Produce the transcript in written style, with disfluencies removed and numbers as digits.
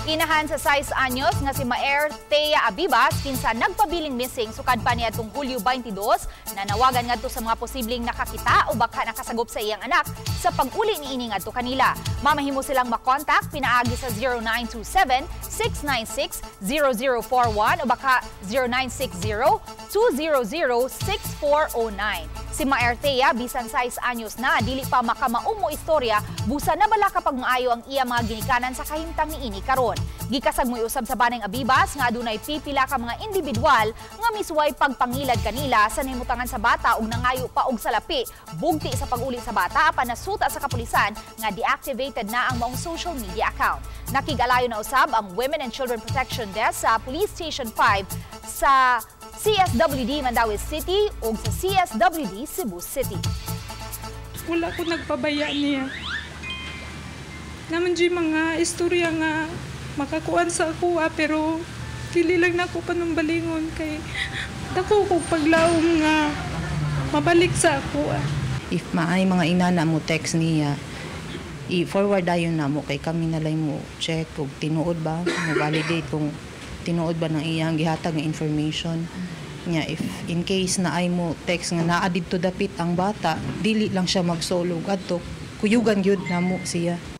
Inahan sa 6 anyos nga si Maer Thea Abibas, kinsa nagpabiling missing sukad pa niadtong Hulyo 22, nanawagan ngadto sa mga posibleng nakakita o baka nakasagop sa iyang anak sa pag-uli niini ngadto kanila. Mamahimo silang makontak pinaagi sa 0927 696 0041 o baka 0960 200 6409. Si Maer Thea, bisan 6 anyos na, dili pa makamao mo istorya, busa na bala kapag maayo ang iya mga ginikanan sa kahimtang niini karon. Gikasagmoy usab sa banang Abibas nga adunay pipila ka mga individual nga misuway pagpangilad kanila sa nahimutangan sa bata ug nangayo pa og salapi bugti sa pag-uli sa bata, apan nasuta sa kapulisan nga deactivated na ang maong social media account. Nakig-alayo na usab ang Women and Children Protection Desk sa Police Station 5 sa CSWD Mandaue City ug sa CSWD Cebu City. Wala ko nagpabaya niya. Naman di mga istorya nga makakuan sa ako, pero dili lang nako panumbalingon kay dako ko paglaom nga mabalik sa ako. If maay mga inana mo text niya, i-forward dayon namo kay kami na lang mo check kung tinuod ba, mo validate kung tinuod ba ng iyang gihatag nga information niya. If in case na ay mo text nga naa didto dapit ang bata, dili lang siya magsulog adto, kuyugan gyud namo siya.